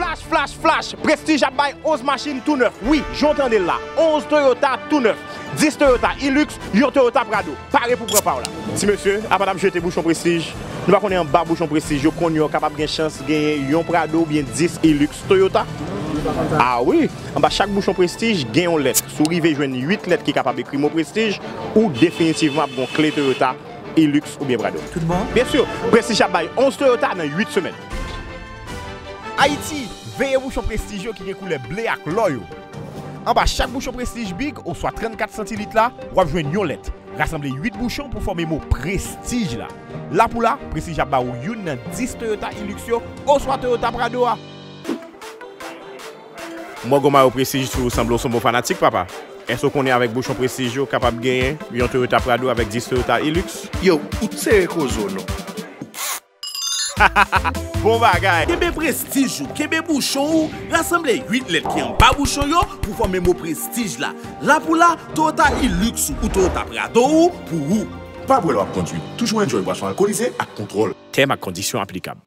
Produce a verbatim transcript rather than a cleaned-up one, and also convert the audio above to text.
Flash, flash, flash! Prestige ap bay onz machin tou nèf. Wi, jan w tande l la. Onz Toyota tou nèf. Dis Toyota Hilux, yon Toyota Prado. Pare pou pran pa w la. Ti mesye, apa n ap jete bouchon Prestige, nou pa konnen anba bouchon Prestige yo konn yo kapab gen chans genyen yon Prado oubyen dis Hilux Toyota? A wi, anba chak bouchon Prestige gen yon lèt. Si w rive jwenn uit lèt ki kapab ekri mo Prestige, ou definitivman ap gen yon kle Toyota Hilux oubyen Prado. Tout bon? Byen si, Prestige ap bay onz Toyota nan uit semèn. Ayiti, veye bouchon Prestige yo ki gen koulè ble ak lò yo. Anba chak bouchon Prestige Big oswa trannkat santilit la, w ap jwenn yon lèt. Rasanble uit bouchon pou fòme mo Prestige la. La pou la, Prestige ap ba ou youn nan dis Toyota Hilux yo oswa Toyota Prado a. M wè gwo mayo Prestige sou ou sanble w se yon bon fanatik, papa. Èske w konnen avèk bouchon Prestige yo, w kapab genyen yon Toyota Prado avèk dis Toyota Hilux? Yo, ou t serye koze w non. Bon bagay! Kenbe Prestige ou, kenbe bouchon ou, rasanble uit lèt ki anba bouchon yo pou fòme mo Prestige la. La pou la, Toyota Hilux ou, ou Toyota Prado ou pou ou. Pa bwè lè w ap kondwi. Toujou enjoy bwason alkolize ak kontwòl. Tèm ak kondisyon aplikab.